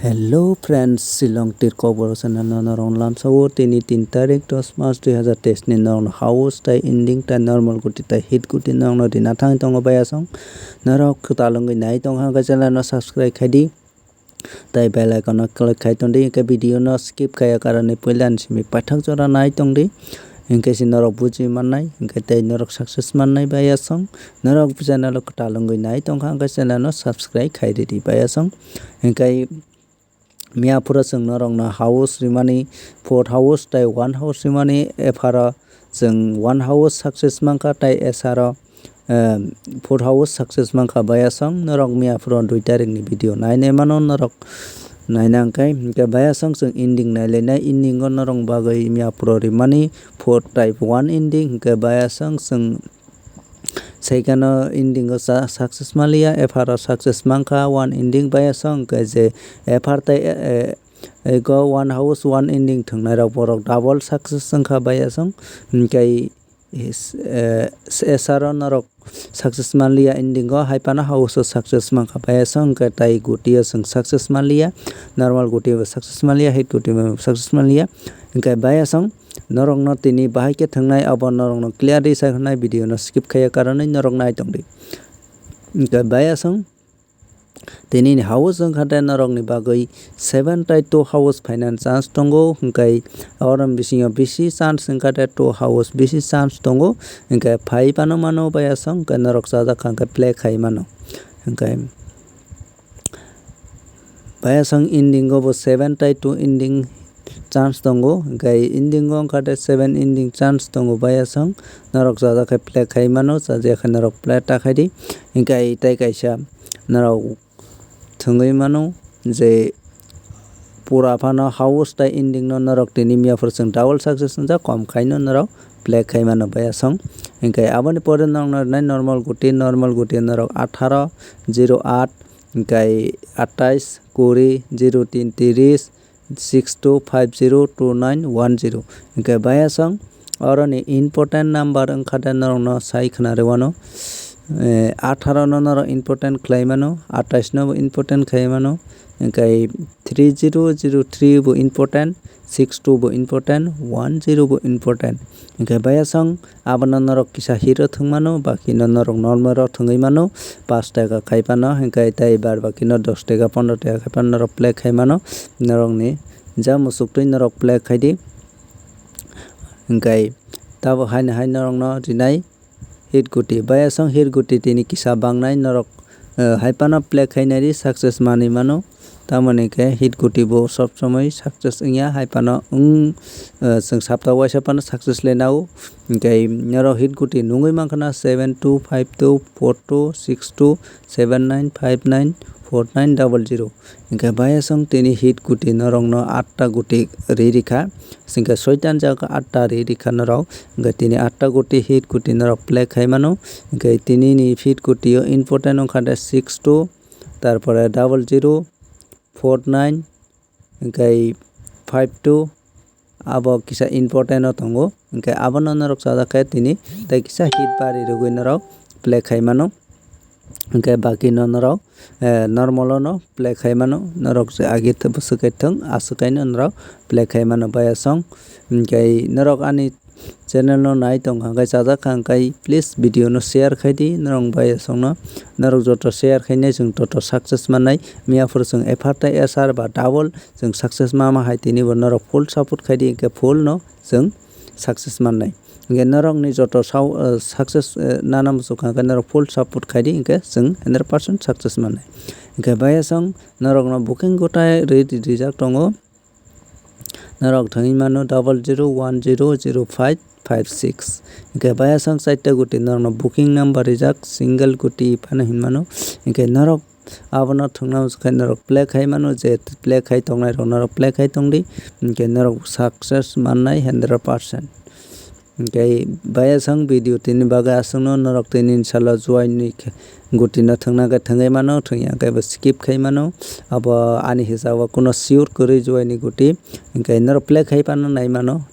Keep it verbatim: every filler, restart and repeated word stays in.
Hello friends, Shillong Tirkok Borok channel no norok lamsao tini tin tarik dos mas dui hazar teis ni norok no house tai ending tai normal guti tai hit guti norok no rina thang tongo bayasong. Norok kwtal wngwi nai tongkha hwnkhe channel no subscribe khai di. Tai bell icon no click khai tong di, hwnkhe video no skip khaiya karani puila ni simi paithak jora nai tong di. Hwnkhe se norok buji mannai, hwnkhe tei norok success mannai bayasong. Norok channel o kwtal wngwi nai tongkha hwnkhe channel no subscribe khai ridi bayasong. Hwnkhe miya phuru chwng norokno house rimani, fourth house tei one house rimani, F R o chwng one house success mankha tei S R o, eh, fourth house success mankha bayasong. Norok miya phuru dui tarikni video nainai mano norok naina hwnkhe, hwnkhe bayasong chwng ending nailainai, ending o norok bagwi miya phuru rimani fourth tei one ending, hwnkhe bayasong chwng Second o ending o sa-, success manliya, F R o success mankha, one ending bayasong, hwnkhe je F R tei, eh, eh, ego one house, one ending thwngnairok borok double success wngkha bayasong, hwnkhe is-, eh, S R o norok success manliya, ending o hai phano house o success mankha bayasong, hwnkhe tai guti o chwng success manliya, normal guti bo success manliya, hit guti bo success manliya, hwnkhe bayasong norokno tini bahai khe thwngnai, abo norokno clearly sai hwnai, video no skip khaiya karonwi norok nai tong di. Hwnkhe bayasong tini ni house wngkha tei norokni bagwi seven tei two house phainani chance tongo, hwnkhe oro bisingo bisi chance wngkha tei two house bisi chance tongo, hwnkhe phai phano mano bayasong, hwnkhe norok chajak kha hwnkhe play khai mano, hwnkhe. Bayasong ending o bo seven tai two ending chance tongo, hwnkhe ending o wngkha de seven ending chance tongo bayasong. Norok chajak khe play khai mano, chajak khe norok play ta khai di. Hwnkhe tei kaisa norok thwngwi mano je pura phano house tai ending no norok tini miya phuru chwng double success wngjak, kom khaino norok play khai mano bayasong. Hwnkhe aboni pore norokno rinai normal guti, normal guti norok atharo, zero aat, hwnkhe atais, kuri, zero tin, tiris, six two five zero two nine one zero. Hwnkhe bayasong oroni important number wngkha de norokno sai khna rwano. Eh, atharo no norok important khlai mano, atais no bo important khlai mano, hwnkhe three zero zero three bo important, six two bo important, one zero bo important. Hwnkhe bayasong abono norok kisa hero thwngmano, bakino norok normal rok thwngwi mano, pash taka khai phano, hwnkhe tei bar bakino dos taka, pondro taka khai phano norok play khai mano, norokni ja musuktwi norok play khai di. Hwnkhe tabuk haino hai norokno rinai hit guti. Bayasong hit guti tini kisa bangnai norok, eh, hai phano play khainai di success manwi mano. Tamoni khe hit guti bo sob somoi success wngya, hai phano wng, eh, chwng sapta waisa phano success le nao. Hwnkhe norok hit guti nungwi mankha na seven two five two four two six two seven nine five nine four nine double zero. Hwnkhe bayasong tini hit guti norokno atta guti ri rikha. Hwnkhe soitan jaga atta ri rikha norok. Hwnkhe tini atta guti hit guti norok play khai mano. Hwnkhe tini ni hit guti o important wngkha de six two, tarpore double zero, four nine, hwnkhe five two, abo kisa important o tongo. Hwnkhe abono norok chajak khe tini tei kisa hit bari rwgwi norok play khai mano. Hwnkhe bakino norok, eh, normal o no play khai mano. Norok je age bwswk kai thwng, aswk kaino norok play khai mano bayasong. Hwnkhe norok ani channel no nai tong kha hwnkhe, chajak kha hwnkhe, please video no share khai di norok bayasongno. Norok joto share khainai chwng toto success mannai. Miya phuru chwng F R tai S R ba double chwng success ma ma hai, tini bo norok full support khai di, hwnkhe full no chwng success mannai. Hwnkhe norokni joto sao, eh, success, eh, nana muchuk kha hwnkhe norok full support khai di, hwnkhe chwng hundred percent success mannai. Hwnkhe bayasong norokno booking gota ri-, rijak tongo. Norok thangwi mano double zero one zero zero five five six. Hwnkhe bayasong chaita guti norokno booking number rijak, single guti phano hinmano. Hwnkhe norok abono thwngna muchuk khe norok play khai mano, je play khai tongnai rok norok play khai tong di, hwnkhe norok success mannai hundred percent. Hwnkhe bayasong video tini bagwi aswkno norok tini salo juai ni khe guti no thwngna khe thwngwi mano, thwngya khe bo skip khai mano. Abo ani hisabo kuno sure kwrwi juai ni guti, hwnkhe norok play khai phano nai mano,